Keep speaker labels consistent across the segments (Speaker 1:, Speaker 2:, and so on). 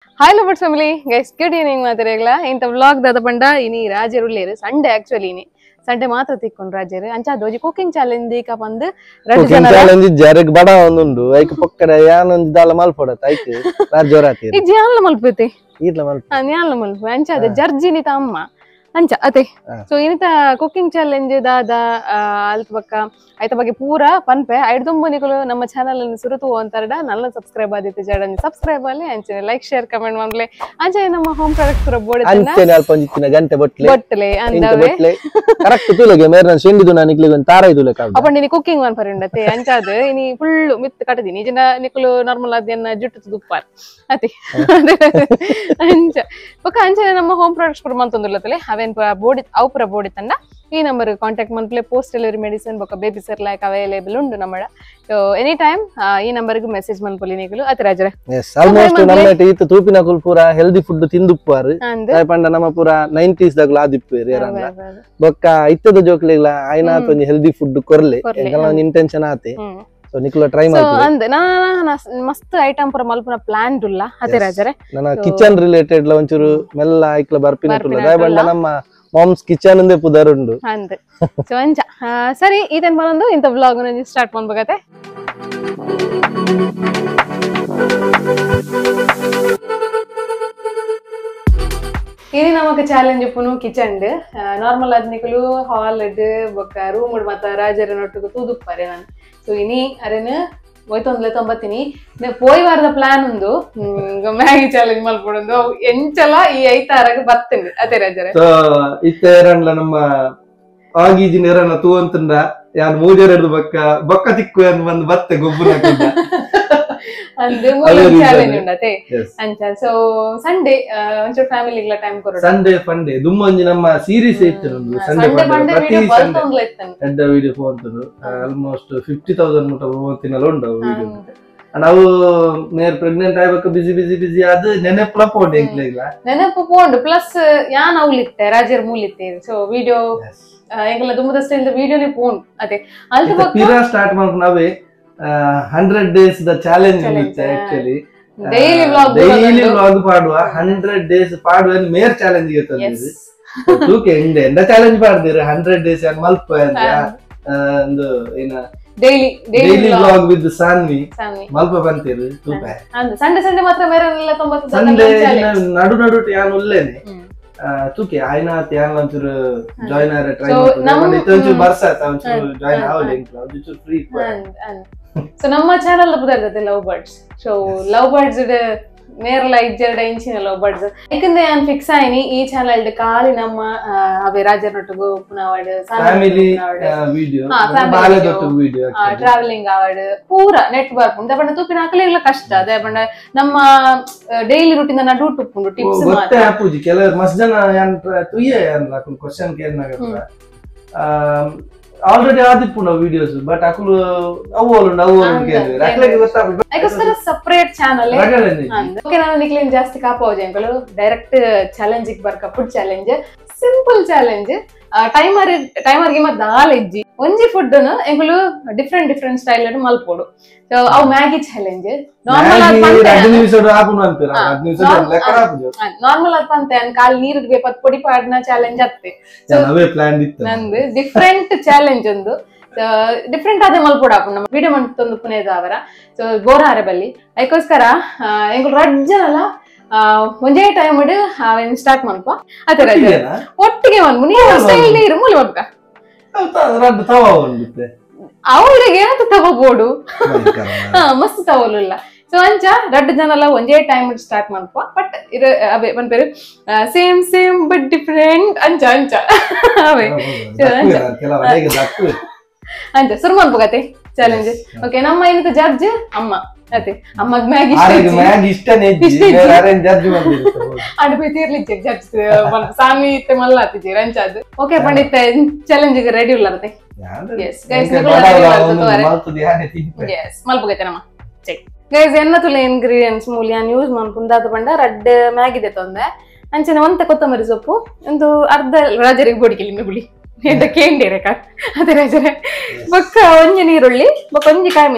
Speaker 1: Hi lovers family guys, good evening ಮಾತಾಡೇಗ್ಲ. ಇಂತ vlog ದಾದ ಪಂಡ ಇನಿ ರಾಜರು ಉಳ್ಳೇರು ಸಂಡೇ. ಆಕ್ಚುಲಿ ಇನಿ ಸಂಡೇ ಮಾತ್ರ ತಿಕ್ಕೊಂಡು ರಾಜರು ಅಂಚ ದೋಜಿ ಕುಕಿಂಗ್ ಚಾಲೆಂಜ್ ದೀಕ ಬಂದು ರಡ್ಡು ಜನ
Speaker 2: ಚಾಲೆಂಜ್ ಜರಗ್ ಬಡ ಒಂದುಂಡು ಐಕ್ ಪೊಕ್ಕಡ ಯಾನೊಂಜಿ ದಾಲ ಮಲ್ಪೊಡತ ಐಕ್ ರಾಜೋರಾತಿ
Speaker 1: ಈ ಜಿಯಾನ್ಲ ಮಲ್ಪತಿ
Speaker 2: ಈರ್ಲ ಮಲ್ಪ
Speaker 1: ನ್ಯಾನ್ಲ ಮಲ್ಪ ಅಂಚ ಅದ ಜರ್ಜಿನಿ ತಮ್ಮ ಅಂಚ ಅತೆ. ಸೊ ಇನಿತ ಕುಕಿಂಗ್ ಚಾಲೆಂಜ್ ದಾದ ಅಲ್ತ ಬಕ್ಕ ಐತ ಬಗ್ಗೆ ಪೂರ ಪನ್ಪೆ ಐಡ್ದುಂಬು ನಿಕುಲು ನಮ್ಮ ಚಾನಲ್ ಅನ್ನು ಸುರುತು ಅಂತಾರಡ ನಲ್ಲ ಸಬ್ಸ್ಕ್ರೈಬ್ ಆದಿತ್ತು ಜಡನ್ ಸಬ್ಸ್ಕ್ರೈಬ್ ಅಲ್ಲಿ ಅಂಚನೆ like share comment ಮಾಡ್ಲೆ ಅಂಚನೆ ನಮ್ಮ ಹೋಮ್ ಪ್ರಾಡಕ್ಟ್ ಪೂರ ಬೋರ್ಡ್
Speaker 2: ಅಂಚನೆ ಅಲ್ಪ ಒಂಜಿತ್ತಿನ ಗಂಟೆ ಬೊಟ್ಲೆ
Speaker 1: ಬೊಟ್ಲೆ ಅಂದವೆ
Speaker 2: ಬೊಟ್ಲೆ ಕರೆಕ್ಟ್ ತುಲೆಗೆ ಮೇರ್ನ ಶೆಂಡಿದು ನಾನು ನಿಕ್ಲಿಗೆ ಒಂದು ತಾರ ಇದು ಲೆಕ್ಕ
Speaker 1: ಅಪ್ಪ ನೀನು ಕುಕಿಂಗ್ ಮನ್ ಪರಿಂಡತೆ ಅಂಚಾದ ಇನಿ ಫುಲ್ ಮಿತ್ ಕಟ್ಟದಿನಿ ಜನ ನಿಕುಲು ನಾರ್ಮಲ್ ಆದ್ಯನ್ನ ಜುಟ್ಟು ತುಪ್ಪಾರ್ ಅತೆ ಅಂಚ ಬೊಕ್ಕ ಅಂಚನೆ ನಮ್ಮ ಹೋಮ್ ಪ್ರಾಡಕ್ಟ್ಸ್ ಪೂರ ಮಂತೊಂದುಲ್ಲತಲೆ ಅವೇನ್ ಬೋಡಿ ಅವು ಪೂರ ಬೋಡಿ ತಂಡ ಈ ನಂಬರ್ ಕಾಂಟ್ಯಾಕ್ಟ್ ಮನ್ಪ್ಲೆ post delivery medicine ಬೊಕ್ಕ baby Cerelac available ಉಂಡು ನಮ್ಮಡ. So any time ಈ ನಂಬರ್ಗೆ ಮೆಸೇಜ್ ಮನ್ಪೊಲಿ ನಿಕುಲು ಅತಿ ರಾಜರೇ.
Speaker 2: ಎಸ್ ಆಲ್ಮೋಸ್ಟ್ ನಮ್ಮ ಈತ ತೂಪಿನ ಕುಲ್ ಪೂರ ಹೆಲ್ದಿ ಫುಡ್ ತಿಂದುಪ್ಪುವಾರು ಪಂಡ ನಮ್ಮ ಪೂರ 90s ದಗುಲು ಆದಿಪ್ಪುವೆರ್ ಏರಂಡ ಬೊಕ್ಕ ಇತ್ತದ ಜೋಕ್ಲೆಗ್ಲ ಆಯ್ನಾತ್ ಒಂಜಿ ಹೆಲ್ದಿ ಫುಡ್ ಕೊರ್ಲೆ ಎಂಕಲ್ನ ಒಂಜಿ ಇಂಟೆನ್ಷನ್ ಆತೆ. ಸೊ ನಿಕುಲ ಟ್ರೈ ಮಲ್ಪುಲೆ.
Speaker 1: ಸೊ ಅಂದ್ ನಾ ಮಸ್ತ್ ಐಟಮ್ ಪೂರ ಮಲ್ಪುನ ಪ್ಲಾನ್ ಉಲ್ಲ ಅತಿ ರಾಜರೇ.
Speaker 2: ನನ್ನ ಕಿಚನ್ ರಿಲೇಟೆಡ್ ಲ ಒಂಚೂರು ಮೆಲ್ಲ ಐಕ್ಲ ಬರ್ಪಿನ ತುಲ್ಲ ದಾಯ ಬಂಡ ನಮ್ಮ ಮಾಮ್ಸ್ ಕಿಚನ್ ಅಂದೆ ಪುದರ್ ಉಂಡು
Speaker 1: ಅಂದ್. ಸೊ ಅಂಚ ಸರಿ ಈತನ್ ಬಂದು ಇಂತ ವ್ಲಾಗ್ ನ ಸ್ಟಾರ್ಟ್ ಮಾಡ್ಬೇಕತೆ. ಇನಿ ನಮಕ್ ಚಾಲೆಂಜ್ ಉಪ್ಪುನು ಕಿಚನ್ ನಾರ್ಮಲ್ ಆದ್ ನಿಕುಲು ಹಾಲ್ ಬೊಕ್ಕ ರೂಮ್ ಮತ್ತ ರಾಜರ ನೊಟ್ಟುಗು ತೂದುಪ್ಪಾರೆ ನಾನು. ಸೊ ಇನಿ ಅರೇನು ಹೋಯ್ತೊಂದ್ಲೆ ತೊಂಬತ್ತೀನಿ ಪೋಯ್ ವಾರದ ಪ್ಲಾನ್ ಉಂದು ಮ್ಯಾಗಿ ಚಾಲೆಂಜ್ ಮಲ್ಪೊಡೊಂದು ಎಂಚಲ ಈ ಐತಾರಗ ಬತ್ತಂಡು ಅದೇ ರಾಜರೇ.
Speaker 2: ಸೊ ಇತ್ತೆ ಏರನ್ಲ ನಮ್ಮ ಆಗಿಜಿನ ಏರನ್ನ ತೂ ಅಂತಂಡ ಯಾನ್ ಮೂಜೆರ್ ಹಿಡ್ದು ಬಕ್ಕ ಬೊಕ್ಕ ತಿಕ್ಕು ಅಂತ ಬಂದು ಬತ್ತೆ ಗೊಬ್ಬರ
Speaker 1: ಅಂದ್ ಮೂಲ ಚಾಲೆಂಜ್ ಉಂಡತೆ ಅಂಚ. ಸೊ ಸಂಡೇ ಒಂಚೂರು ಫ್ಯಾಮಿಲಿಗ್ಲ ಟೈಮ್ ಕೊರೊಡು
Speaker 2: ಸಂಡೇ ಫಂಡೇ ದುಮ್ಮೊಂಜಿ ನಮ್ಮ ಸೀರೀಸ್ ಇತ್ತು ನಮ್ದು ಸಂಡೇ ಫಂಡೇ ಪ್ರತಿ ಸಂಡೇ ಎಡ್ಡ ವಿಡಿಯೋ ಪೋಂತುಂಡು ಆಲ್ಮೋಸ್ಟ್ 50,000 ಮುಟ್ಟ ಪೋಂತಿನಲ ಉಂಡು ವಿಡಿಯೋ. ನಾವು ಮೇರ್ ಪ್ರೆಗ್ನೆಂಟ್ ಆಯ್ಬೇಕು ಬಿಸಿ ಬಿಸಿ ಬಿಸಿ ಅದು ನೆನಪುಲ ಪೋಂಡು ಎಂಕ್ಲೆಗ್ಲ
Speaker 1: ನೆನಪು ಪೋಂಡು ಪ್ಲಸ್ ಯಾನ್ ಅವ್ಲಿತ್ತೆ ರಾಜರ್ ಮೂಲಿತ್ತೆ. ಸೊ ವಿಡಿಯೋ ಎಂಕಲ್ನ ದುಮ್ಮದ ಸ್ಟೈಲ್ ವಿಡಿಯೋನೇ ಪೋಂಡು ಅದೇ ಅಲ್ತ ಬೊಕ್ಕ
Speaker 2: ಪಿರಾ ಸ್ಟಾರ್ಟ್ ಮಾಡ್ಕೊಂಡು ನಾವೇ 100 days the challenge ಇತ್ತು actually.
Speaker 1: Daily vlog
Speaker 2: daily vlog ಪಾಡುವ 100 days ಪಾಡುವ ಮೇರ್ ಚಾಲೆಂಜ್ ಇತ್ತು. ತೂಕೆ ಹಿಂದೆ ಎಂದ ಚಾಲೆಂಜ್ ಪಾಡ್ದಿರ 100 days ಯಾನ್ ಮಲ್ಪ ಒಂದು ಏನ
Speaker 1: daily
Speaker 2: daily vlog with Saanvi ಮಲ್ಪ ಬಂತೀರು ತೂಪೆ
Speaker 1: ಸಂಡೇ ಸಂಡೇ ಮಾತ್ರ ಮೇರೆಲ್ಲ 90
Speaker 2: ಸಂಡೇ ನಡು ನಡು ಯಾನ್ ಉಲ್ಲೇನೆ ತೂಕೆ ಆಯ್ನಾತ್ ಯಾನ್ ಒಂಚೂರು ಜಾಯಿನ್ ಆರೆ ಟ್ರೈ ಮಾಡ್ತಾರೆ ಇತ್ತೊಂಚೂರು ಬರ್ಸ ಒಂಚೂರು ಜಾಯಿನ್ ಆವಲೆ ಒಂಚೂರು ಫ್ರೀ.
Speaker 1: ಸೊ ನಮ್ಮ ಚಾನಲ್ ಬುದರ್ದತೆ love birds. So love birds ನೇರ್ಲ ಇಜ್ಜೆರಡ ಇಂಚಿನ ಲವ್ ಬರ್ಡ್ಸ್ ಯಾಕಂದ್ರೆ ಯಾನ್ ಫಿಕ್ಸ್ ಆಯ್ನಿ ಈ ಚಾನಲ್ ಖಾಲಿ ನಮ್ಮ ಅವೇ ರಾಜರೊಟ್ಟಿಗೂ ಪುನವಾಡ್
Speaker 2: family video
Speaker 1: travelling ಆವಡ್ ಪೂರ ನೆಟ್ವರ್ಕ್ ಉಂಟು ಬಣ್ಣ ತೂಪಿನ ಹಾಕಲಿಲ್ಲ ಕಷ್ಟ ಅದೇ ಬಣ್ಣ ನಮ್ಮ ಡೈಲಿ ರೂಟೀನ್ ನಡು ಉಂಟು ಟಿಪ್ಸ್
Speaker 2: ಗೊತ್ತೇ ಆಪುಜಿ ಕೆಲವರು ಮಸ್ತ್ ಜನ ಯಾನ್ ತುಯ್ಯೆ ಕ್ವಶನ್ ಕೇಳಿನಾಗ ಆಲ್ರೆಡಿ ಆದಿಪ್ಪುಂಡು ವಿಡಿಯೋಸ್ ಬಟ್ ಅಕುಲು ಅವು ಉಂಡು ಅವು ಕೇಳಿದ್ರೆ ಅಕ್ಲೆಗೆ ಗೊತ್ತಾಪುಜಿ
Speaker 1: ಅದಕ್ಕೋಸ್ಕರ separate channel. Okay ನಾನು ನಿಕ್ಲೇನ್ ಜಾಸ್ತಿ ಕಾಪೋಜಿ ಅಂಕಲು ಡೈರೆಕ್ಟ್ ಚಾಲೆಂಜ್ ಬರ್ಕ food challenge simple challenge timer timer ಗೆ ಮತ್ತೆ ದಾಲ್ ಇಜ್ಜಿ ಒಂಜಿ ಫುಡ್ ಎಂಕುಲು different different style ಮಲ್ಪೋಡು. So ಅವು Maggi challenge normal normal ಆದ್ ಪಂತೆ ಕಾಲ್ ನೀರು ಬೇಪತ್ ಪೊಡಿ ಪಾಡ್ನ ಚಾಲೆಂಜ್ ಅತ್ತೆ. ನಂದು ಡಿಫ್ರೆಂಟ್ ಚಾಲೆಂಜ್ ಒಂದು ಡಿಫ್ರೆಂಟ್ ಆದ ಮಲ್ಪೋಡು ಆಪುಂಡು ನಮ್ಮ ವಿಡಿಯೋ ಮಂತೊಂದು ಪುನೇದ ಅವರ. ಸೊ ಬೋರ್ ಆರೆ ಬಲ್ಲಿ ಅದಕ್ಕೋಸ್ಕರ ಎಂಕುಲು ರಡ್ಡ್ ಜನಲ ಒಂಜೇ ಟೈಮ್ ಸ್ಟಾರ್ಟ್ ಮಲ್ಪ ಅದೇ ಒಟ್ಟಿಗೆ ಮನ್ಪು ನೀರು ಸ್ಟೈಲ್ ನೀರು ಮೂಲೆ ಮಲ್ಪಕ ಅವ್ರಿಗೆ ಏನಂತ ತಗೋಬೋಡು ಮಸ್ತ್ ತಗೋಲಿಲ್ಲ. ಸೊ ಅಂಚ ರಡ್ಡ್ ಜನಲ ಒಂಜೇ ಟೈಮ್ ಸ್ಟಾರ್ಟ್ ಮಲ್ಪ ಬಟ್ ಇದು ಅವೇ ಪನ್ಪೇರು same same but different ಅಂಚ ಅಂಚ ಅವೇ ಅಂಚ ಸುರು ಮಲ್ಪಗತೆ ಚಾಲೆಂಜ್. ಓಕೆ ನಮ್ಮ ಏನಿತ್ತು ಜಡ್ಜ್ ಅಮ್ಮ ಅದೇ ಅಮ್ಮಗ್ ಮ್ಯಾಗಿ ಅಡುಗೆ ತೀರ್ಲಿಚ್ಚೆ ಜಡ್ಜ್ ಸಾಮಿ ಇತ್ತೆ ಮಲ್ಲ ಆತಿಜಿ ರಂಚಾದ್. ಓಕೆ ಪಂಡಿತ ಚಾಲೆಂಜ್ ರೆಡಿ ಉಲ್ಲರತೆ. ಎಸ್ ಗೈಸ್ ಮಲ್ಪಗತೆ ನಮ್ಮ ಚೆಕ್ ಗೈಸ್ ಎನ್ನ ತುಲೆ ಇಂಗ್ರೀಡಿಯೆಂಟ್ಸ್ ಮೂಲ್ಯಾನ್ ಯೂಸ್ ಮನ್ಪುಂದಾದ ಪಂಡ ರಡ್ಡ್ ಮ್ಯಾಗಿ ತೊಂದೆ ಅಂಚನೆ ಒಂತೆ ಕೊತ್ತಂಬರಿ ಸೊಪ್ಪು ಒಂದು ಅರ್ಧ ರಾಜರಿಗೆ ಬೋಡಿಕೆಲಿ ಮೆಗುಳಿ ಎಂತ ಕೇಂಡಿರೆ ಅದೇ ರಾಜರೇ ಬೊಕ್ಕ ಒಂಜಿ ನೀರುಳ್ಳಿ ಬೊಕ್ಕ ಒಂಜಿ ಕಾಯಿ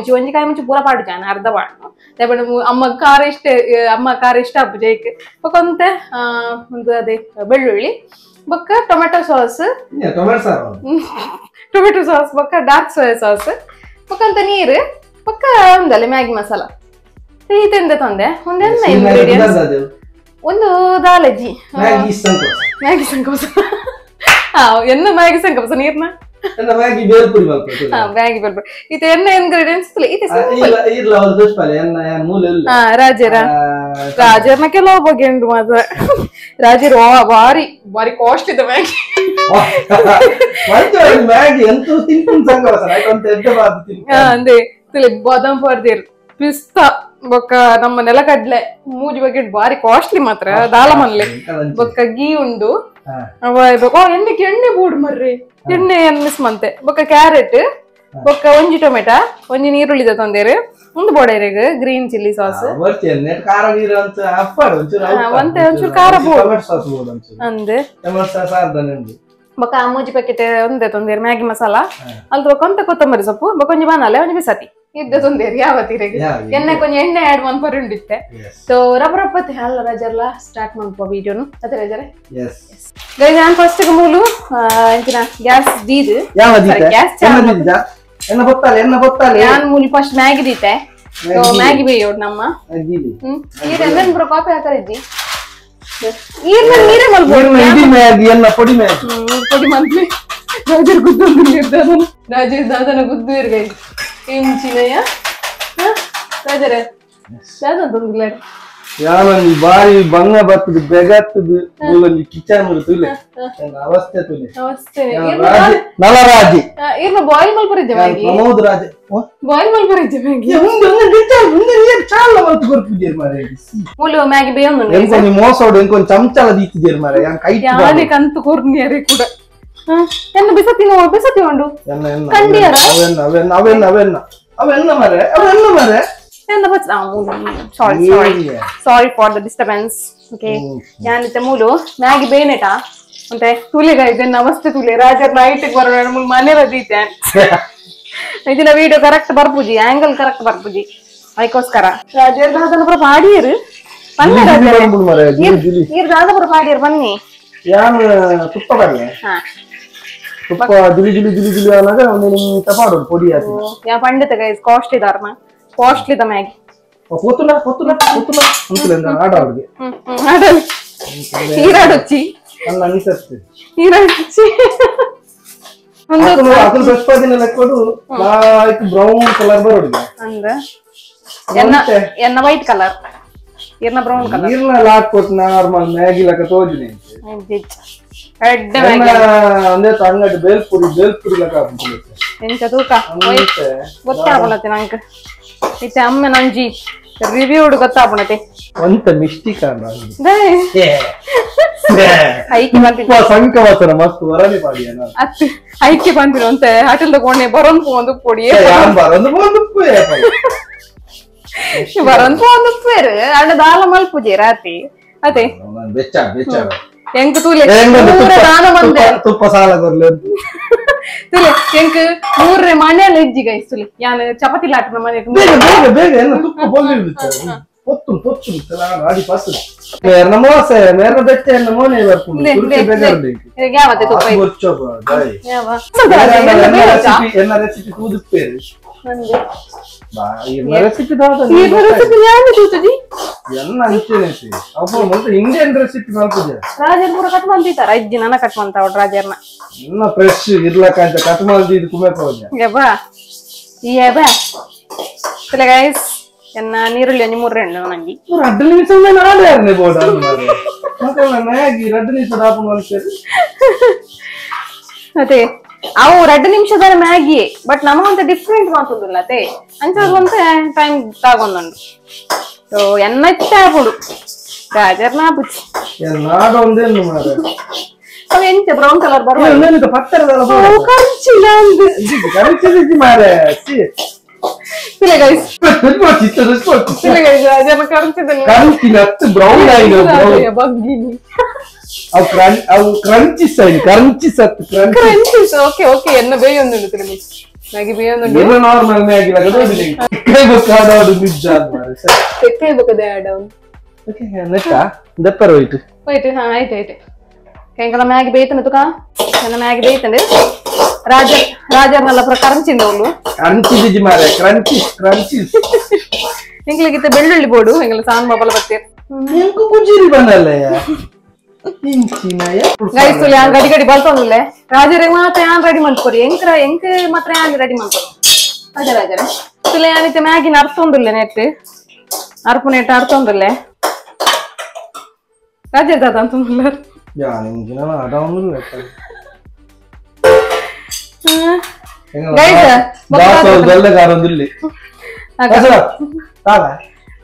Speaker 1: ಮುಂಚಿ ಪೂರ ಪಾಡು ಜಾನ ಅರ್ಧ ಪಾಡು ಅಮ್ಮ ಖಾರ ಇಷ್ಟ ಅಮ್ಮ ಖಾರ ಇಷ್ಟ ಆಪು ಜೈಕ್ ಬೊಕ್ಕ ಒಂತೆ ಒಂದು ಅದೇ ಬೆಳ್ಳುಳ್ಳಿ ಬೊಕ್ಕ tomato sauce tomato sauce ಬೊಕ್ಕ dark soya sauce ಬೊಕ್ಕ ಅಂತ ನೀರು ಬೊಕ್ಕ ಒಂದಲ್ಲ ಮ್ಯಾಗಿ ಮಸಾಲ ಈತೆಂದ ತಂದೆ ಒಂದೆಲ್ಲ ಇಂಗ್ರೀಡಿಯೆಂಟ್ಸ್ ಒಂದು ದಾಲಜಿ ಮ್ಯಾಗಿ ಸಂಕೋಸ ಎನ್ನ ಮ್ಯಾಗಿ ಸಂಕೋಸ ನೀರ್ನ
Speaker 2: ಮ್ಯಾಗಿ ಬೇಲ್ಪುರಿ
Speaker 1: ಮ್ಯಾಗಿ ಬೇಲ್ಪುರಿ ಇದು ಎನ್ನ ಇಂಗ್ರೀಡಿಯೆಂಟ್ಸ್ ರಾಜರ ರಾಜರ್ನ ಕೆಲವು ಬಗೆ ಉಂಟು ಮಾತ್ರ ರಾಜರು ಬಾರಿ ಬಾರಿ ಕಾಸ್ಟ್ಲಿ ಇದೆ ಮ್ಯಾಗಿ
Speaker 2: ಮ್ಯಾಗಿ
Speaker 1: ಅಂದೆ ಬಾದಾಮ್ ಪರ್ದೇರ್ ಪಿಸ್ತಾ ಬೊಕ್ಕ ನಮ್ಮ ನೆಲಕಡ್ಲೆ ಮೂಜಿ ಬಕೆಟ್ ಬಾರಿ ಕಾಸ್ಟ್ಲಿ ಮಾತ್ರ ದಾಲ ಮನ್ಲೆ ಬೊಕ್ಕ ಗೀ ಉಂಡು ಎಣ್ಣೆಗೆ ಎಣ್ಣೆ ಬೋಡು ಮರ್ರಿ ಎಣ್ಣೆ ಮಿಸ್ ಮಂತೆ ಬೊಕ್ಕ ಕ್ಯಾರೆಟ್ ಬೊಕ್ಕ ಒಂಜಿ ಟೊಮೆಟೊ ಒಂಜಿ ನೀರುಳ್ಳಿದ ತೊಂದೇರು ಒಂದು ಬೋಡೈರೆಗ್ green chilli sauce ಒಂತೆ ಒಂಚೂರು ಖಾರ ಬೋಡು ಅಂದೆ ಬೊಕ್ಕ ಮೂಜಿ ಪ್ಯಾಕೆಟ್ ಒಂದೇ ತೊಂದೇರು ಮ್ಯಾಗಿ ಮಸಾಲ ಅಲ್ದ ಬೊಕ್ಕ ಒಂತೆ ಕೊತ್ತಂಬರಿ ಸೊಪ್ಪು ಬೊಕ್ಕ ಒಂಜಿ ಬಾನಾಲೆ ಒಂಜಿ ಬಿಸಾತಿ ಇದ್ದ ತೊಂದೇರು ಯಾವತ್ತೀರೆಗೆ ಎಣ್ಣೆ ಕೊಂಚ ಎಣ್ಣೆ ಆಡ್ ಮನ್ಪರ್ ಉಂಡಿತ್ತೆ ಸೊ ರಬ್ಬ ರಬ್ಬತ್ತೆ ಅಲ್ಲ ರಜರ್ಲ ಸ್ಟಾರ್ಟ್ ಮನ್ಪ ವಿಡಿಯೋನು ಅದೇ ರಜರೆ ಗೈಸ್ ನಾನು ಫಸ್ಟ್ ಮೂಲು ಎಂಚಿನ ಗ್ಯಾಸ್ ದೀದು ಗ್ಯಾಸ್ ನಾನು ಮೂಲು ಫಸ್ಟ್ ಮ್ಯಾಗಿ ದೀತೆ ಸೊ ಮ್ಯಾಗಿ ಬೇಯೋಡು ನಮ್ಮ ನೀರು ಪೂರ ಕಾಫಿ ಹಾಕರಿದ್ದಿ ನೀರ್ನ ನೀರೇ ಮಲ್ಬೋದು
Speaker 2: ಪೊಡಿ
Speaker 1: ಪೊಡಿ ಮನ್ಪಿ ರಾಜರ್ ಗುದ್ದು ರಾಜೇಶ್ ದಾದನ ಗುದ್ದು ಇರ್ಗೈ ಇಂಚಿನಯ ರಾಜರೇ ದಾದ
Speaker 2: ಯಾವೊಂಜಿ ಬಾರಿ ಬಂಗ ಬರ್ತದೆ ಬೆಗತ್ತದು ಮೂಲೊಂಜಿ ಕಿಚನ್ ತುಲೆ ಅವಸ್ಥೆ ತುಲೆ
Speaker 1: ಅವಸ್ಥೆ
Speaker 2: ನಲರಾಜಿ
Speaker 1: ಇರ್ನ ಬಾಯ್ಲ್ ಮಲ್ಪರಿದ್ದೆ ಮ್ಯಾಗಿ
Speaker 2: ಪ್ರಮೋದ್ ರಾಜೆ
Speaker 1: ಬಾಯ್ಲ್ ಮಲ್ಪರಿದ್ದೆ ಮ್ಯಾಗಿ
Speaker 2: ಉಂದು ಉಂದು ಉಂದು ನೀರು ಚಾಲ ಮಲ್ತು ಕೊರ್ಪುಜೆರ್ ಮಾರೆ
Speaker 1: ಮೂಲು ಮ್ಯಾಗಿ ಬೇಯೊಂದು
Speaker 2: ಎಂಕೊಂಜಿ ಮೋಸೋಡು ಎಂಕೊಂಜಿ ಚಮಚಲ ದೀತಿಜೆರ್ ಮಾರೆ ಯಾನ್ ಕೈ
Speaker 1: ಯಾನೆ ಕಂತು ಕೊರ್ನಿಯರೆ ಕೂಡ ಎನ್ನ ಬಿಸತಿ ನೋ ಬಿಸತಿ ಉಂಡು ಕಂಡಿಯರ
Speaker 2: ಅವೆನ್ನ ಅವೆನ್ನ ಅವೆನ್ನ ಅವೆನ್ನ ಅವೆನ್ನ ಮಾರೆ ಅವೆನ್ನ ಮಾರೆ
Speaker 1: ಎನ್ನ Buch sorry sorry sorry for the disturbance okay ಯಾನಿತ್ತೆ ಮೂಲು ಮ್ಯಾಗಿ ಬೇನೆಟ ಅಂತೆ ತುಲೆ ಗೈಸ್ ಎನ್ನ ಅವಸ್ಥೆ ತುಲೆ ರಾಜರ್ ನೈಟ್ ಬರೋಣ ಮೂಲು ಮನೆ ರದೀತೆ ಇದನ್ನ ವಿಡಿಯೋ ಕರೆಕ್ಟ್ ಬರ್ಪುಜಿ ಆಂಗಲ್ ಕರೆಕ್ಟ್ ಬರ್ಪುಜಿ ಅದಕ್ಕೋಸ್ಕರ ರಾಜರ್ ದಾದನ ಪುರ ಪಾಡಿಯರು ಬನ್ನಿ ರಾಜರ್ ನೀರು ದಾದಪುರ ಪಾಡಿಯರು ಬನ್ನಿ
Speaker 2: ಯಾನ್ ತುಪ್ಪ ಬರ್ಲೆ ತುಪ್ಪ ಜುಲಿ ಜುಲಿ ಜುಲಿ ಜುಲಿ ಆನಾಗ ಒಂದು ನಿಮಿಷ ಪಾಡೋದು ಪೊಡಿ ಹಾಕಿ
Speaker 1: ಯಾ ಪಂಡಿತ ಗೈಸ್ ಕಾಸ್ಟ್ಲಿ ದಾರ್ನ ಕಾಸ್ಟ್ಲಿ the Maggi
Speaker 2: ಪೊತ್ತುನ ಪೊತ್ತುನ ಪೊತ್ತುನ ಅಂತಲೇ ಆಡ ಅವ್ರಿಗೆ
Speaker 1: ಆಡಲಿ ಈರಾಡೊಚ್ಚಿ
Speaker 2: ನನ್ನ ಅನಿಸುತ್ತೆ
Speaker 1: ಈರಾಡೊಚ್ಚಿ
Speaker 2: ಒಂದು ಅದನ್ನ ಬೆಸ್ಪಾದಿನ ಲೆಕ್ಕೊಡು light brown colour ಬರೋಡಿಗೆ
Speaker 1: ಅಂದ ಎನ್ನ ಎನ್ನ ವೈಟ್ ಕಲರ್ ಇರ್ನ ಬ್ರೌನ್ ಕಲರ್
Speaker 2: ಇರ್ನ ಲಾಕ್ ಕೊಟ್ಟು ನಾರ್ಮಲ್ ಮ್ಯಾಗಿ ಲೆಕ್ಕ ತೋಜಿನಿ
Speaker 1: ಎಡ್ಡೆ ಮ್ಯಾಗಿ
Speaker 2: ಒಂದೇ ಅಂಗಡಿ ಬೇಲ್ಪುರಿ ಬೇಲ್ಪುರಿ ಲೆಕ್ಕ ಹಾಕ್ಬಿಟ್ಟು
Speaker 1: ಎಂಚ ತೂಕ ಗೊತ್ತಾಪುಣತೆ ನಂಗೆ ಇತ್ತೆ ಅಮ್ಮೆ ನಂಜಿ ರಿವ್ಯೂ ಗೊತ್ತಾಪುಣತೆ
Speaker 2: ಒಂತ ಮಿಸ್ಟೇಕ್ ಅಲ್ಲ
Speaker 1: ಐಕೆ ಬಂತಿನ
Speaker 2: ಸಂಕ ವಾಸನ ಮಸ್ತ್ ವರನಿ ಪಾಡಿಯನ
Speaker 1: ಅತ್ ಐಕೆ ಬಂತಿನ ಅಂತೆ ಹೋಟೆಲ್ ತಗೊಂಡೆ ಬರೋನ್ ಒಂದು ಪೊಡಿ
Speaker 2: ಯಾನ್ ಬರೋನ್ ಒಂದು ಪೊಡಿ
Speaker 1: ಬರೋನ್ ಒಂದು ಪೇರು ಅಣ್ಣ ದಾಲ ಮಲ್ಪುಜೆ ರಾತ್ರಿ ಅದೇ
Speaker 2: ಬೆಚ್ಚ ಬೆಚ್ಚ
Speaker 1: ಎಂಕ್ ತೂಲೆ ಪೂರ ದಾನ ಬಂದೆ
Speaker 2: ತುಪ್ಪ ಸಾಲ ಕೊರ್ಲೆ
Speaker 1: ತುಲೆ ಎಂಕ್ ಮೂರನೇ ಮನೆಯಲ್ಲಿ ಇಜ್ಜಿ ಗೈಸ್ ತುಲೆ ಯಾನ್ ಚಪಾತಿ ಲಾಟ್ನ ಮನೆ
Speaker 2: ಬೇಗ ಬೇಗ ಬೇಗ ಎಲ್ಲ ತುಪ್ಪ ಬೊಲ್ಲಿರ್ದು ಪೊತ್ತು ಪೊತ್ತು ಆಡಿ ಪತ್ತು ಮೇರ್ನ ಮೋಸ ಮೇರ್ನ ಬೆಚ್ಚ ಎನ್ನ ಮೋನೆ ಬರ್ಪುಂಡು ತುರ್ಕೆ ಬೇಗ
Speaker 1: ಯಾವತ್ತೆ ತುಪ್ಪ
Speaker 2: ಬೊಚ್ಚೋಪ ದಾಯಿ
Speaker 1: ಯಾವ
Speaker 2: ಎನ್ನ ರೆಸಿಪಿ ತೂದುಪ್ಪೇರು ಬಾ ಎನ್ನ ರೆಸಿಪಿ ದಾದ
Speaker 1: ಈ ರೆಸಿಪಿ ಯಾವ ತೂತುಜಿ
Speaker 2: ಎಲ್ಲ ಅಂಚೆನೆ ಅಪ್ಪ ಮೊದಲು ಇಂಡಿಯನ್ ರೆಸಿಪಿ ಮಲ್ಪುಜೆ
Speaker 1: ರಾಜರ್ ಪೂರ ಕಟ್ ಮಂತಿತಾರ ಐದು ದಿನ ಕಟ್ ಮಂತ ಅವ್ರು ರಾಜರ್ನ
Speaker 2: ಇನ್ನ ಫ್ರೆಶ್ ಇರ್ಲಕ್ಕ ಅಂತ ಕಟ್ ಮಲ್ದಿ ಇದು ಕುಮೆ ಪೋಜೆ
Speaker 1: ಯಬ್ಬಾ ಯಬ್ಬಾ ತುಲೆ ಗೈಸ್ ಎನ್ನ ನೀರುಳ್ಳಿ ಒಂಜಿ ಮೂರು ರೆಂಡು ನಂಗೆ
Speaker 2: ರಡ್ಡು ನಿಮಿಷ ನಾಳೆ ಬೋರ್ಡ್ ಮತ್ತೆ ಮ್ಯಾಗಿ ರಡ್ಡು ನಿಮಿಷ ದಾಪುಂಡು ಮಲ್ಪೇರು
Speaker 1: ಅದೇ ಅವು 2 ನಿಮಿಷದ ಮ್ಯಾಗಿ ಬಟ್ ನಮಗಂತ ಡಿಫ್ರೆಂಟ್ ಮಾತುಂದಿಲ್ಲ ಅದೇ ಅಂಚ ಟೈಮ್ ತಗೊಂಡು ಸೊ ಎನ್ನ ಇಷ್ಟ ಆಪುಂಡು ಗಾಜರ್ನ ಆಪುಚಿ
Speaker 2: ನಾಡೊಂದೇನು ಮಾರ್ರೆ
Speaker 1: ಅವು ಎಂಚ ಬ್ರೌನ್ ಕಲರ್ ಬರುವ
Speaker 2: ಪತ್ತರದಲ್ಲ
Speaker 1: ಖರ್ಚಿಲ್ಲ ಅಂದು
Speaker 2: ಖರ್ಚಿದ್ದು ಮಾರ್ರೆ
Speaker 1: ಇಲ್ಲ ಗೈಸ್ ಇಲ್ಲ ಗೈಸ್ ರಾಜನ ಕರಂಚಿದಲ್ಲ
Speaker 2: ಕರಂಚಿನ ಅತ್ತು ಬ್ರೌನ್ ಆಯಿನ
Speaker 1: ಬಗ್ಗಿನಿ
Speaker 2: ಅವು ಅವು ಕ್ರಂಚಿಸ್ ಆಯಿನ ಕ್ರಂಚಿಸ್ ಅತ್ತು
Speaker 1: ಕ್ರಂಚಿಸ್ ಓಕೆ ಓಕೆ ಎನ್ನ ಬೇಯೊಂದುಂಡು ತಿರುಗಿ ಮ್ಯಾಗಿ ಬೇಯೊಂದುಂಡು
Speaker 2: ಎಲ್ಲ ನಾರ್ಮಲ್ ಮ್ಯಾಗಿ ಲಗದ ಕೈ ಬೊಕ್ಕ ಆಡೋದು ನಿಜ ಮಾರೆ ಸರ್
Speaker 1: ಕೈ ಬೊಕ್ಕದೆ ಆಡೋದು
Speaker 2: ಓಕೆ ನೆಟ್ಟ ದಪ್ಪರ ಹೋಯ್ತು
Speaker 1: ಹೋಯ್ತು ಹಾ ಆಯ್ತು ಆಯ್ತು ಎಂಕಲ ಮ್ಯಾಗಿ ಬೇಯ್ತಾನೆ ತುಕ ನನ್ನ ಮ್ಯಾಗಿ ಬೇಯ್ತಾನೆ ರಾಜ ರಾಜರ್ನೆಲ್ಲ ಪೂರ ಕರಂಚಿಂದವಳು
Speaker 2: ಕರಂಚಿದಿಜಿ ಮಾರೆ ಕ್ರಂಚಿಸ್ ಕ್ರಂಚಿಸ್
Speaker 1: ಎಂಗ್ಲಿಗಿತ್ತ ಬೆಳ್ಳುಳ್ಳಿ ಬೋಡು ಎಂಗಲ ಸಾನ್ ಬಾಬಲ ಬತ್ತೆ
Speaker 2: ಎಂಕು ಕುಜಿರಿ ಬಂದಲ್ಲಯ್ಯ
Speaker 1: ಗೈಸ್ ತುಲಿ ಯಾನ್ ಗಡಿ ಗಡಿ ಬಲ್ತೊಂದುಲ್ಲೆ ರಾಜರಿಗೆ ಮಾತ್ರ ಯಾನ್ ರೆಡಿ ಮಲ್ಕೊರಿ ಎಂಕ್ರ ಎಂಕ್ ಮಾತ್ರ ಯಾನ್ ರೆಡಿ ಮಲ್ಕೊರಿ ರಾಜ ರಾಜರೇ ತುಲೆ ಯಾನಿತ್ತೆ ಮ್ಯಾಗಿನ ಅರ್ತೊಂದುಲ್ಲೆ ನೆಟ್ ಅರ್ಪು ನೆಟ್ ಅರ್ತೊಂದುಲ್ಲೆ ರಾಜರ್ ದಾದ ಅಂತೊಂದುಲ್ಲ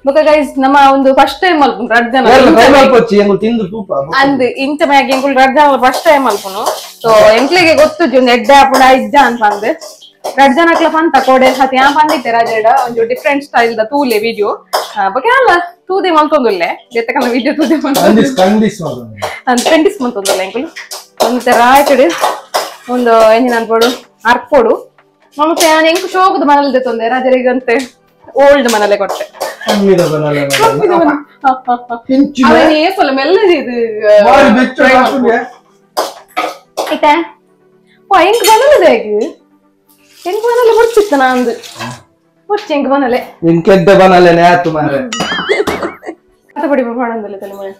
Speaker 1: ಬೊಕ ಗೈಸ್ ನಮ್ಮ ಒಂದು ಫಸ್ಟ್ ಟೈಮ್ ಮಲ್ಪುನು ರಡ್ಡ್ ಜನ ಅಂದ್ ಇಂಚ ಮ್ಯಾಗಿ ಎಂಕುಲು ರಡ್ಡ್ ಜನ ಫಸ್ಟ್ ಟೈಮ್ ಮಲ್ಪುನು ಸೊ ಎಂಕ್ಲೆಗೆ ಗೊತ್ತುಜ್ಜಿ ಒಂದು ಎಡ್ಡೆ ಆಪುಂಡ ಇಜ್ಜ ಅಂತ ಅಂದ್ ರಡ್ಡ್ ಜನಕ್ಲ ಪಂತ ಕೋಡೆ ಹತ್ ಯಾ ಪಂದಿತ್ತೆ ರಾಜಡ ಒಂಜಿ ಡಿಫ್ರೆಂಟ್ ಸ್ಟೈಲ್ ದ ತೂಲೆ ವಿಡಿಯೋ ಬೊಕ ಅಲ್ಲ ತೂದೆ ಮಲ್ತೊಂದುಲ್ಲೆ ಜೊತೆಕಲ್ಲ ವಿಡಿಯೋ ತೂದೆ ಮಲ್ತೊಂದು ಖಂಡಿಸ್ ಮಲ್ತೊಂದುಲ್ಲೆ ಎಂಕುಲು ಒಂದು ತರ ಆಯ್ತಡೆ ಒಂದು ಎಂಜಿನ ಅನ್ಪೋಡು ಅರ್ಪೋಡು ಮತ್ತೆ ನಾನು ಎಂಕು ಶೋಕದ ಮನಲ್ದೆ ತೊಂದೆ ರಾಜರಿಗಂತೆ ಓಲ್ಡ್ ಮನಲೆ ಕೊಟ್ಟೆ ಆಯ್ತಾ ಓ ಎಂಕ್ ಬನಲದೆ ಎಂಕ್ ಬನಲೆ ಬೊಡ್ಚಿತ್ತು ನಾಂದು ಬೊಡ್ಚಿ ಎಂಕ್ ಬನಲೆ
Speaker 2: ಎಂಕೆಡ್ಡ ಬನಲೆನೆ ಆತು ಮಾರೆ
Speaker 1: ಪಡಿ ಪಾಡೊಂದಲ್ಲ ತಲೆ ಮನೆ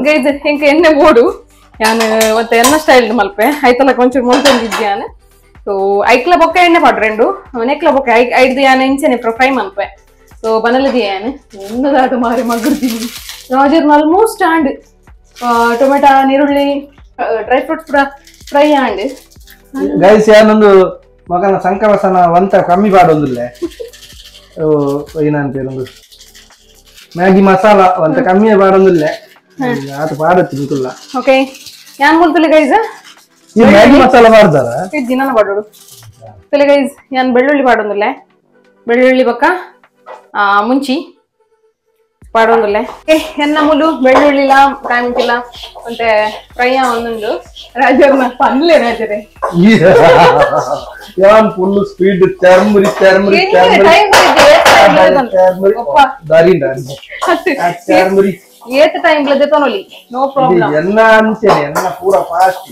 Speaker 1: ಗೈಸ್ ಎಂಕ್ ಎಣ್ಣೆ ಬೋಡು ಯಾನ್ ಮತ್ತೆ ಎನ್ನ ಸ್ಟೈಲ್ ಮಲ್ಪೆ ಐತಲ ಒಂಚೂರು ಮೊಲ್ತೊಂದಿದ್ದೆ ಯಾನ್ ಸೊ ಐಕ್ಲ ಬೊಕ್ಕ ಎಣ್ಣೆ ಪಾಡ್ರೆಂಡು ನೆಕ್ಲ ಬೊಕ್ಕ I ಐಡ್ದು ಯಾನ್ ಇಂಚೆನೆ ಫ್ರೈ ಮಲ್ಪೆ ಸೊ ಬನಲದಿ ಯಾನ್ ಎನ್ನದಾದ ಮಾರಿ ಮಗುರ್ತೀನಿ ರಾಜರ್ almost and tomato ನೀರುಳ್ಳಿ ಡ್ರೈ ಫ್ರೂಟ್ಸ್ ಪೂರ fry and
Speaker 2: guys ಯಾನೊಂದು ಮಗನ ಸಂಕವಸನ ವಂತ ಕಮ್ಮಿ ಪಾಡೊಂದುಲ್ಲೆ ಏನಂತೇನೊಂದು ಮ್ಯಾಗಿ ಮಸಾಲ ವಂತ ಕಮ್ಮಿಯೇ ಪಾಡೊಂದುಲ್ಲೆ ಆತ ಪಾಡತ್ತಿ ನಿಕುಲ್ಲ
Speaker 1: ಓಕೆ ಯಾನ್ ಮುಲ್ತುಲೆ ಗೈಸ್
Speaker 2: ಈ ಮ್ಯಾಗಿ ಮಸಾಲ ಮಾಡ್ದಾರ
Speaker 1: ಇಜ್ಜಿ ನಾನು ಪಾಡೋಡು ತುಲೆ ಗೈಸ್ ಯಾನ್ ಬೆಳ್ಳುಳ್ಳಿ ಪಾಡೊಂದುಲ್ಲೆ ಬೆಳ್ಳುಳ್ಳಿ ಬೊಕ್ಕ ಮುಂಚಿ ಪಾಡೊಂದುಲ್ಲೆ ಎನ್ನ ಮುಲು ಬೆಳ್ಳುಳ್ಳಿಲ ಕಾಯಿ ಮುಂಚಿಲ ಮತ್ತೆ ಫ್ರೈ ಒಂದುಂಡು ರಾಜರ್ನ ಪನ್ಲೆ ರಾಜರೇ
Speaker 2: ಯಾನ್ ಫುಲ್ ಸ್ಪೀಡ್ ಚರ್ಮುರಿ ಚರ್ಮುರಿ ಚರ್ಮುರಿ ದಾರಿ ಚರ್ಮುರಿ
Speaker 1: ಏತ ಟೈಮ್ ಲದೆ ತೊನೊಲಿ ನೋ ಪ್ರಾಬ್ಲಮ್
Speaker 2: ಎನ್ನ ಅಂಚನೆ ಎನ್ನ ಪೂರ ಫಾಸ್ಟ್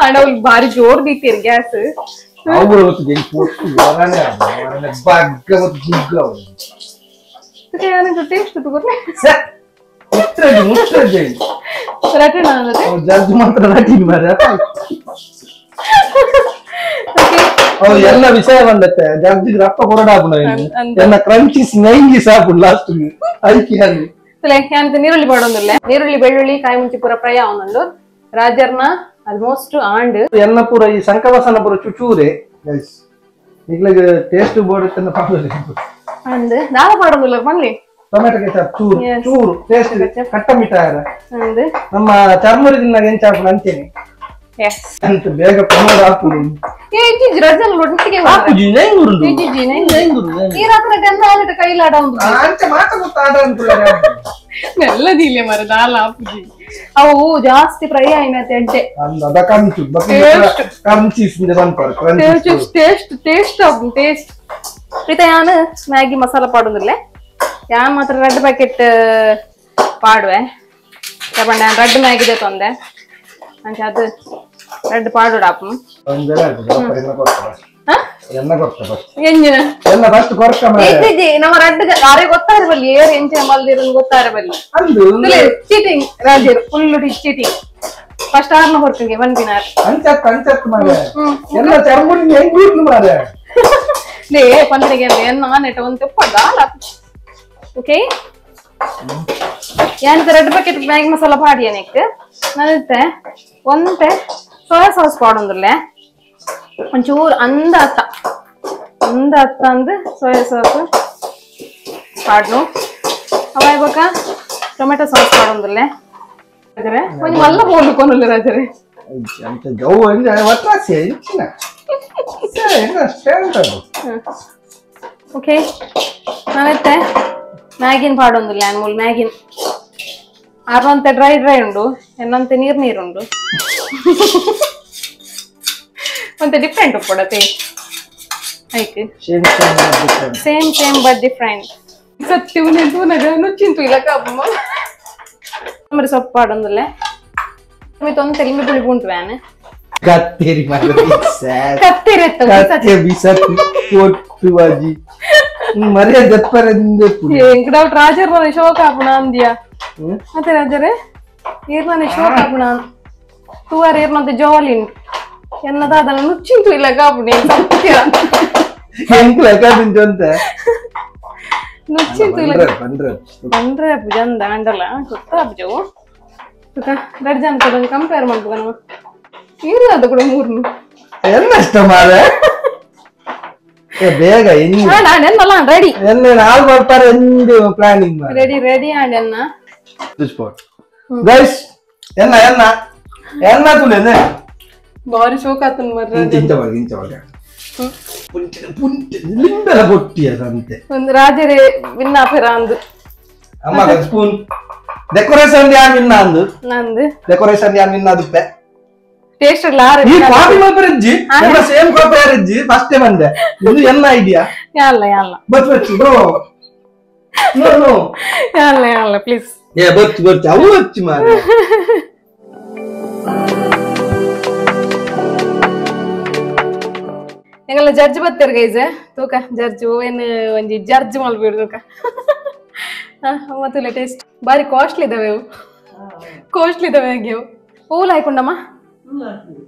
Speaker 1: ಅಂಡ್ ಅವ್ಲು ಬಾರಿ ಜೋರ್ ದೀತೀರ್ ಗ್ಯಾಸ್
Speaker 2: ಅವ್ರು ಗೊತ್ತು ಹೆಂಗ್ ಪೊಟ್ಟು ವರನೆ ವರನೆ ಬಗ್ಗ ಗೊತ್ತು ಗುಗ್ಗ ಅವ್ರು
Speaker 1: ಯಾನಂತ ಟೇಸ್ಟ್ ತಗೋರ್ನೆ
Speaker 2: ಮುಟ್ರಜಿ ಮುಟ್ರಜಿ
Speaker 1: ರಟಣ ಅನ್ನದೆ
Speaker 2: ಜಡ್ಜ್ ಮಾತ್ರ ರಟಿನ್ ಮಾರೆ
Speaker 1: ಓಕೆ
Speaker 2: ಅವು ಎಲ್ಲ ವಿಷಯ ಬಂದತ್ತೆ ಜಡ್ಜ್ ರಪ್ಪ ಕೊರಡಾಪುನ ಎಲ್ಲ ಕ್ರಂಚಿಸ್ ನೈಂಗಿ ಸಾಪು ಲಾಸ್ಟ್ ಐಕಿ ಹನಿ
Speaker 1: ಅಂತ ನೀರುಳ್ಳಿ ಪಾಡೊಂದುಲ್ಲೆ ನೀರುಳ್ಳಿ ಬೆಳ್ಳುಳ್ಳಿ ಕಾಯಿ ಮುಂಚಿ ಪೂರ ಫ್ರೈ ಆವೊಂದುಂಡು ರಾಜರ್ನ ಆಲ್ಮೋಸ್ಟ್ ಆಂಡ್
Speaker 2: ಎನ್ನ ಪೂರ ಈ ಸಂಕವಸನ ಪೂರ ಚುಚೂರೆ ಗೈಸ್ ಈಗಲೇ ಟೇಸ್ಟ್ ಬೋರ್ಡ್ ಇತ್ತನ್ನ ಪಾಡೊಂದು
Speaker 1: ಅಂದ್ ದಾಲ ಪಾಡೊಂದುಲ್ಲ ಪನ್ಲಿ
Speaker 2: ಟೊಮೆಟೊ ಕೆಚಪ್ ಚೂರು ಚೂರು ಟೇಸ್ಟ್ ಕಟ್ಟ ಮಿಠಾಯರ
Speaker 1: ಅಂದ್
Speaker 2: ನಮ್ಮ ಚರ್ಮುರಿ ತಿನ್ನಾಗ ಎಂಚ ಹಾಪುನ ಅಂಚೆನೆ
Speaker 1: ಎಸ್
Speaker 2: ಅಂತ ಬೇಗ ಪ್ರಮೋದ ಹಾಪುನು
Speaker 1: ಏ ಇಜ್ಜಿ ರಜನ್ ಲೊಟ್ಟಿಗೆ
Speaker 2: ಹಾಪುಜಿ ನೈಂಗುರುಂಡು
Speaker 1: ಇಜ್ಜಿ
Speaker 2: ನೈಂಗುರು
Speaker 1: ಈ ರಾತ್ರಿ ಗಂಧ ಆಲಿಟ ಕೈಲಾಡ ಉಂಡು
Speaker 2: ಅಂಚೆ ಮಾತ ಗೊತ್ತ ಆಡ ಅಂಕುಲ
Speaker 1: ಮೆಲ್ಲದಿಲ್ಲ ಮರ ದಾಲ ಹಾಪುಜಿ ಅವು ಜಾಸ್ತಿ ಫ್ರೈ ಆಯ್ನ ಎಡ್ಡೆ
Speaker 2: ಅಂದ ಅದ ಕಂಚು ಕ್ರಂಚಿಸ್ ಇಂದ ಬಂಪರ್
Speaker 1: crunches taste taste ಆಪುಂಡು ಟೇಸ್ಟ್ ಇತ್ತ ಯಾನ್ ಮ್ಯಾಗಿ ಮಸಾಲ ಪಾಡೊಂದುಲ್ಲೆ ಯಾನ್ ಮಾತ್ರ ರೆಡ್ ಪ್ಯಾಕೆಟ್ ಪಾಡುವೆ ತಗೊಂಡೆ ರೆಡ್ ಮ್ಯಾಗಿ ತೊಂದೆ ಅಂಚ ಅದು ರೆಡ್ ಪಾಡೋಡಾಪು
Speaker 2: ಎನ್ನ ಕೊರ್ತ
Speaker 1: ಎಂಜಿನ
Speaker 2: ಎಲ್ಲ ಫಸ್ಟ್ ಕೊರ್ಕ
Speaker 1: ಇಜ್ಜಿ ನಮ್ಮ ರಡ್ಡ್ ಯಾರೇ ಗೊತ್ತಾರೆ ಬಲ್ಲಿ ಏರ್ ಎಂಚಿನ ಮಲ್ದಿರನ್ ಗೊತ್ತಾರೆ ಬಲ್ಲಿ
Speaker 2: ಅಂದು
Speaker 1: ಚೀಟಿಂಗ್ ರಾಜರು full cheating first ಆರ್ನ ಹೊರ್ಕಂಗೆ ಬಂದಿನಾರ್
Speaker 2: ಅಂಚತ್ ಅಂಚತ್ ಮಾರೆ ಎಲ್ಲ ಚರ್ಮುರಿ ಹೆಂಗ್ ಮಾರೆ
Speaker 1: ಲೇ ಪಂದ್ರಿಗೆ ಎನ್ನ ನೆಟ ಒಂದು ತೆಪ್ಪದಾಲ ಓಕೆ ಯಾನ್ red bucket Maggi masala ಪಾಡಿಯ ನೆಕ್ ನಲ್ತೆ ಒಂತೆ ಸೋಯಾ ಸಾಸ್ ಪಾಡೊಂದುಲ್ಲೆ ಒಂಚೂರು ಅಂದ ಅತ್ತ ಅಂದ ಅತ್ತ ಅಂದ್ ಸೋಯಾ ಸಾಸ್ ಪಾಡ್ನು ಅವ ಬೊಕ ಟೊಮೆಟೊ ಸಾಸ್ ಪಾಡೊಂದುಲ್ಲೆ ರಾಜರೇ ಒಂಜಿ ಮಲ್ಲ ಬೋಲು ಕೊನುಲ್ಲೆ ರಾಜರೇ
Speaker 2: ಅಂತ ಗೌ ಅಂದ್ರೆ ಒಟ್ರಾಸಿ ಇಂಚಿನ ಸ್ಟ್ಯಾಂಡರ್ಡ್.
Speaker 1: ಓಕೆ ನಾನತ್ತೆ ಮ್ಯಾಗಿನ ಪಾಡೊಂದಿಲ್ಲ ಮೂಲ ಮ್ಯಾಗಿನ ಆರ್ವಂತೆ ಡ್ರೈ ಡ್ರೈ ಉಂಡು ಎನ್ನಂತೆ ನೀರು ನೀರುಂಡು ಒಂತೆ ಡಿಫ್ರೆಂಟ್ ಉಪ್ಪಡತೆ ಐಕ್ same same but different ಸತ್ಯ ತೂನಗ ನುಚ್ಚಿಂತು ಇಲ್ಲ ಕಾಪಮ್ಮ ಮರಿ ಸೊಪ್ಪು ಪಾಡೊಂದಿಲ್ಲ ತೊಂತೆ ಲಿಂಬೆ ಪುಳಿ ಉಂಟು ವ್ಯಾನ್
Speaker 2: ಕತ್ತೇರಿ
Speaker 1: ಕತ್ತೇರಿ
Speaker 2: ಕತ್ತೆ ಬಿಸತ್ತಿ ಕೊಟ್ಟು ಬಾಜಿ ಮರ್ಯಾದೆ ದಪ್ಪರಂದೆ
Speaker 1: ಎಂಕಡೌಟ್ ರಾಜರ್ ಮನೆ ಶೋಕ ಆಪುಣ ಅಂದ್ಯಾ ಮತ್ತೆ ರಾಜರೇ ಏರ್ನನೆ ಶೋಕ ಆಪುಣ ತೂವಾರ ಏರ್ನಂತೆ ಜಾಲಿ ಎನ್ನದಾದನ ನುಚ್ಚಿಂತು ಇಲ್ಲ ಕಾಪುಣಿ ಸತ್ಯ
Speaker 2: ಎಂಕ್ಲ ಕಾಪಿಂಚು ಅಂತ
Speaker 1: ನುಚ್ಚಿಂತು ಇಲ್ಲ ಬಂದ್ರೆ ಜಂದ ಅಂಡಲ್ಲ ಗೊತ್ತಾಪುಜವು ರಡ್ ಜನ ಕೂಡ ಕಂಪೇರ್ ಮಾಡ್ಬೋದು ನಾವು ಇರೋದು ಕೂಡ ಮೂರ್ನು
Speaker 2: ಎನ್ನಷ್ಟ ಮಾರೆ ಬೇಗ
Speaker 1: ಎನ್ನಲ್ಲ ರೆಡಿ
Speaker 2: ಎನ್ನ ಹಾಲು ಬರ್ತಾರೆ ಎಂದು planning
Speaker 1: ready ready and ಎನ್ನ
Speaker 2: ಗೈಸ್ ಎನ್ನ ಎನ್ನ ಎನ್ನ ತುಲೇನೆ
Speaker 1: ಬಾರಿ ಶೋಕ್ ಆತನ್ ಮರ್ರೆ
Speaker 2: ಇಂಚ ಒಳಗೆ ಇಂಚ ಒಳಗೆ ಪುಂಚ ಪುಂಚ ಲಿಂಬೆಲ ಬೊಟ್ಟಿಯದಂತೆ
Speaker 1: ಒಂದು ರಾಜರೇ ವಿನ್ನಾಪೆರ ಅಂದು
Speaker 2: ಅಮ್ಮ ಸ್ಪೂನ್ ಡೆಕೋರೇಷನ್ ಯಾನ್ ವಿನ್ನ ಅಂದು
Speaker 1: ನಂದು
Speaker 2: ಡೆಕೋರೇಷನ್ ಯಾನ್ ವಿನ್ನ ಅದುಪ್ಪೆ
Speaker 1: ಟೇಸ್ಟ್ ಲಾರ
Speaker 2: ಈ ಕಾಫಿ ಮಾತ್ರ ಎಲ್ಲ ಸೇಮ್ ಕಾಫಿ ಯಾರಿಜ್ಜಿ ಫಸ್ಟ್ ಟೈಮ್ ಅಂದೆ ಇದು ಎಲ್ಲ ಐಡಿಯಾ
Speaker 1: ಯಾಲ್ಲ ಯಾಲ್ಲ
Speaker 2: but but no no no
Speaker 1: ಯಾಲ್ಲ ಯಾಲ್ಲ please
Speaker 2: ಏ ಬಚ್ಚು ಬಚ್ಚು ಅವು ಬಚ್ಚು ಮಾರೆ
Speaker 1: ಎಂಗಲ್ಲ ಜಡ್ಜ್ ಬತ್ತಾರೆ ಗೈಸ್ ತೂಕ ಜಡ್ಜ್ ಏನು ಒಂಜಿ ಜಡ್ಜ್ ಮಲ್ಬಿಡು ತೂಕ ಮತ್ತೆ ಟೇಸ್ಟ್ ಬಾರಿ ಕಾಸ್ಟ್ಲಿ ಇದಾವೆ ಅವು ಕಾಸ್ಟ್ಲಿ ಇದಾವೆ ಹಾಗೆ ಹೂವು ಹಾಕೊಂಡಮ್ಮ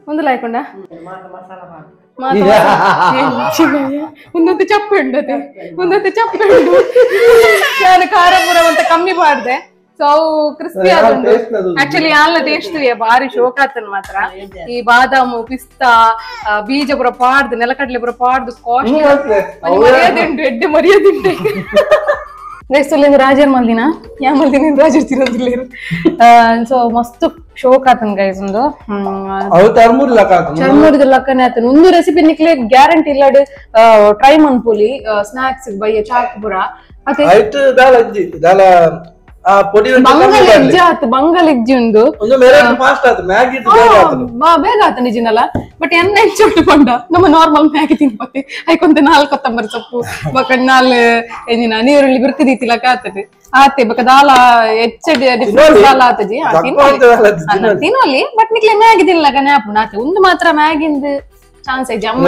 Speaker 1: ಒಂದು ಲಾಯ್ಕೊಂಡ ಒಂದೊಂದು ಚಪ್ಪೆ ಉಂಡತೆ ಒಂದೊಂದು ಚಪ್ಪೆ ಉಂಡು ನಾನು ಖಾರ ಪೂರ ಅಂತ ಕಮ್ಮಿ ಮಾಡಿದೆ ಸೊ ಅವು ಕ್ರಿಸ್ಪಿ ಆದುಂಡು ಆಕ್ಚುಲಿ ಅಲ್ಲ ಟೇಸ್ಟ್ ಬಾರಿ ಶೋಕ್ ಆತನ್ ಮಾತ್ರ ಈ ಬಾದಾಮು ಪಿಸ್ತಾ ಬೀಜ ಪೂರ ಪಾಡ್ದು ನೆಲಕಡಲೆ ಪೂರ ಪಾಡ್ದು ಕಾಸ್ಟ್ಲಿ ಮರ್ಯಾದೆ ಉಂಟು ಎಡ್ಡೆ ಮರ್ಯಾದೆ ಉಂಟು ನೆಕ್ಸ್ಟ್ ಅಲ್ಲಿ ರಾಜರ್ ಮಲ್ದಿನ ಯಾ ಮಲ್ದಿನ ರಾಜರ್ ತಿನ್ನೋದಿಲ್ಲ ಸೊ ಮಸ್ತ್ ಶೋಕ್ ಆತನ್ ಗೈಸ್ ಒಂದು ಚರ್ಮುರಿದ ಲಕ್ಕನೆ ಆತನ ಒಂದು ರೆಸಿಪಿ ನಿಕ್ಲೆ ಗ್ಯಾರಂಟಿ ಇಲ್ಲಡ್ ಟ್ರೈ ಮನ್ಪುಲಿ ಸ್ನಾಕ್ಸ್ ಬಯ್ಯ ಚಾಕ್ ಪುರ ಬಂಗಲ್ ಎಜ್ಜೆ ಆತು ಬಂಗಲ್ ಎಜ್ಜೆ ಉಂಡು ಬೇಗ ಆತ ನಿಜಿನಲ್ಲ ಬಟ್ ಎನ್ನ ಹೆಚ್ಚು ಪಂಡ ನಮ್ಮ ನಾರ್ಮಲ್ ಮ್ಯಾಗಿ ತಿನ್ಪತ್ತೆ ಐಕೊಂತ ನಾಲ್ ಕೊತ್ತಂಬರಿ ಸೊಪ್ಪು ಬಕ ನಾಲ್ ಏನಿನ ನೀರುಳ್ಳಿ ಬಿರ್ಕದೀತಿಲ್ಲ ಆತದೆ ಆತೆ ಬಕ ದಾಲ ಹೆಚ್ಚ ಡಿಫ್ರೆನ್ಸ್ ದಾಲ ಆತಜಿ ತಿನ್ನೋಲಿ ಬಟ್ ನಿಕ್ಲೆ ಮ್ಯಾಗಿ ತಿನ್ಲಕ ನ್ಯಾಪುಣ ಆತೆ ಒಂದು ಮಾತ್ರ ಮ್ಯಾಗಿಂದ ಚಾನ್ಸ್ ಐಜಿ ಅಮ್ಮ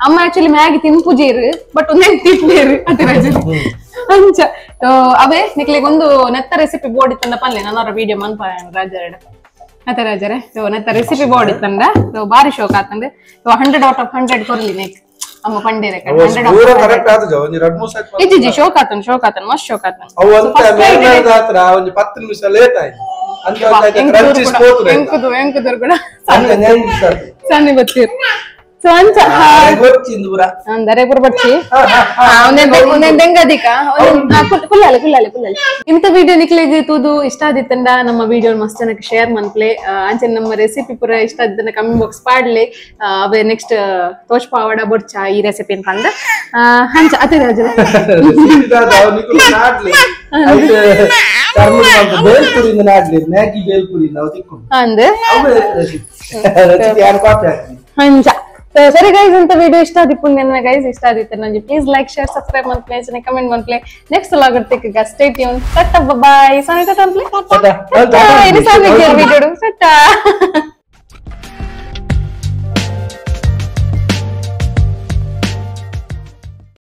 Speaker 1: ಅಮ್ಮ ಆಕ್ಚುಲಿ ಮ್ಯಾಗಿ ತಿನ್ಪುಜೇರು ಬಟ್ ಒಂದೇ ತಿನ್ಲೇರು ಅತೆ ರಜೆ ಅಂಚ ಅವೇ ನಿಕ್ಲೆಗ್ ಒಂದು ನೆತ್ತ ರೆಸಿಪಿ ಬೋರ್ಡ್ ಇತ್ತಂಡ ಪನ್ಲೆ ನನ್ನ ವಿಡಿಯೋ ಮನ್ಪ ರಾಜರ ಅತೆ ರಾಜರೇ ಸೊ ನೆತ್ತ ರೆಸಿಪಿ ಬೋರ್ಡ್ ಇತ್ತಂಡ ಸೊ ಬಾರಿ ಶೋಕ್ ಆತಂಡೆ ಸೊ 100 out of 100 ಕೊರ್ಲಿ ನೆಕ್ ಅಮ್ಮ ಪಂಡೇರೆ ಇಜ್ಜಿ ಶೋಕ್ ಆತನ್ ಶೋಕ್ ಆತನ್ ಮಸ್ತ್ ಶೋಕ್ ಆತನ್
Speaker 2: 10 ನಿಮಿಷ ಲೇಟ್ ಆಯ್ತು
Speaker 1: ಎಂಕುದು ಕೂಡ ಸಣ್ಣ ಗೊತ್ತಿರು ಸೊ ಅಂಚ ಅಂದರೆ ಪೂರ ಬಚ್ಚಿ ಒಂದೆಂಗದಿಕ ಕುಲ್ಲಾಲೆ ಕುಲ್ಲಾಲೆ ಕುಲ್ಲಾಲೆ ಇಂಥ ವಿಡಿಯೋ ನಿಕ್ಲೆಗ್ ತೂದು ಇಷ್ಟ ಆದಿತ್ತಂಡ ನಮ್ಮ ವಿಡಿಯೋ ಮಸ್ತ್ ಜನಕ್ಕೆ ಶೇರ್ ಮನ್ಪ್ಲೆ ಅಂಚೆ ನಮ್ಮ ರೆಸಿಪಿ ಪೂರ ಇಷ್ಟ ಆದಿತ್ತಂಡ ಕಮೆಂಟ್ ಬಾಕ್ಸ್ ಪಾಡ್ಲೆ ಅವೇ ನೆಕ್ಸ್ಟ್ ತೋಚ್ ಪಾವಡ ಬೊಡ್ಚ ಈ ರೆಸಿಪಿ ಅಂತಂದ ಅಂಚ ಅದೇ ರಾಜ ಅಂದೆ ಅಂಚ ಸರಿ ಗೈಸ್ ಅಂತ ವಿಡಿಯೋ ಇಷ್ಟ ಆದಿಪ್ಪು ನನ್ನ ಗೈಸ್ ಇಷ್ಟ ಆದಿತ್ತು ನನಗೆ please like share subscribe ಮನ್ಪ್ಲೆ comment ಮನ್ಪ್ಲೆ next log stay tune tata bye Sani Tata ಅನ್ಪ್ಲೆ tata video tata.